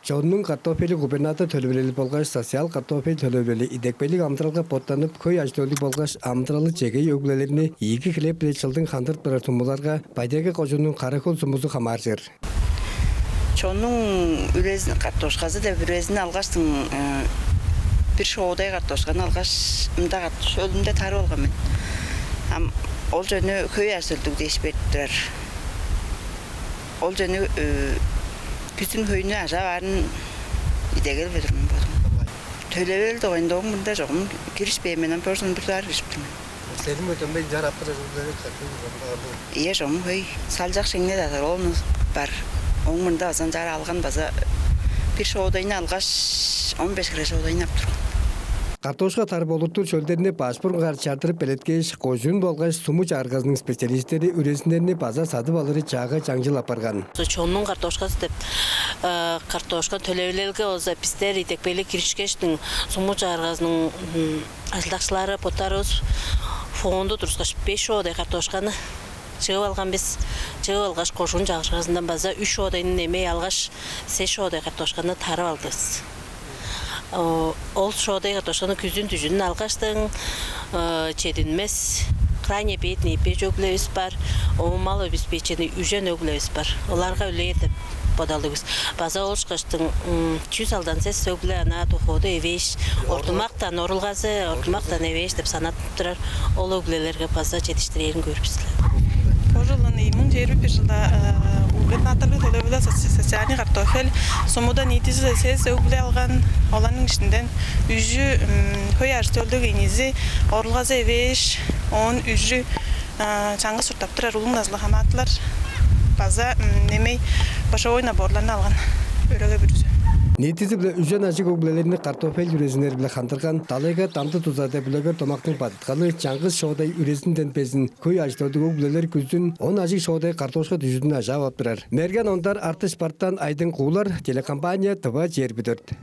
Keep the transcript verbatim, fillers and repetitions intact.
Чоннуң картофели губернатор төлевилели болгаш социал картофель төлевилели идепкейлиг амыдыралга боттанып, хөй ажы-төлдүг болгаш амыдыралы чегей өг-бүлелерни ийиги хлеб-биле чылдың хандырып турар сумуларга Бай-Тайга кожууннуң Кара-Хөл сумузу хамааржыр. Чоннуң үрезин, картошказы деп үрезин алгаштың, э, бир шоодай картошканы алгаш, мында кат-, шөлүмде тарып алган мен. Ам ол чөнү хөй ажы-төлдүг дээш берип турар. Ол чөнү, э, бүзүн хөйнү ажап аарын идегел бе турмун бодум. Төлевел дугайында оң мында чогум киришпээн мен, ам божун бир даар киришип тур мен. Седим өтөнмей жар аппыр ужурлары картын ужурлары. Ийе, чогум хөй салчак шеңне дазар ону бар. Оң мында база жар алган база бир шоодайны алгаш, он беш хире шоодайны ап турган. Картошка тарып олуртур шөлдерни баш бурунгаар чардырып белеткээш, кожуун болгаш суму чагыргазының специалисттери үрезиннерни база садып алыры чаагай чаңчыл апарган. Чоннуң картошказы деп, э, картошка төлевилелге болза, бистер идепкейлиг киришкештиң суму чагыргазының, м, ажылдакчылары боттарывыс фонду турускаш, беш шоодай картошканы чыып алган бис. Чыып алгаш, кожуун чагыргазындан база үш шоодайны немей алгаш, сес шоодай картошканы тарып алдывыс. О, ол шоодай картошканы күзүн дүжүдүн алгаштың, э, чединмес, крайне бедный беш өг-бүлевис бар, о, мал өбүспейчени үжен өг-бүлевис бар. Оларга үлээр деп бодалдывыс. База ол ышкаштың, м, чүс алдан сес өг-бүле ана доходу эвээш, ортумактан орулгазы, ортумактан эвээш деп санаттынып турар. Ол өг-бүлелерге база чедиштирээрин көрүп бис. Бо чылын ийи муң чээрби бир чылда, э, губернаторлуг төлевилел соци-, социальный картофель сумуда ниитизи сес өг-бүле алган. Оларның иштинден үжү, м, хөй ажы-төлдүг ийнизи, орулгазы эвээш, оон үжү, э, чаңгыс чурттап турар улуг назылыг хамаатылар база, м, немей бошовой наборларны алган. Өреле бүрүзү. Ниитизи-биле үжен ажыг өг-бүлелерни картофель үрезиннери-биле хандырган. Далайга Дамды Дуза деп үлегер домактың бадыткалы чаңгыс шоодай үрезинден безин хөй ажы-төлдүг өг-бүлелер күзүн он ажыг шоодай картошка дүжүдүн ажаап ап турар. Мерген Ондар, Артыш Бартан, Айдың Куулар, телекомпания «Тыва чээрби дөрт».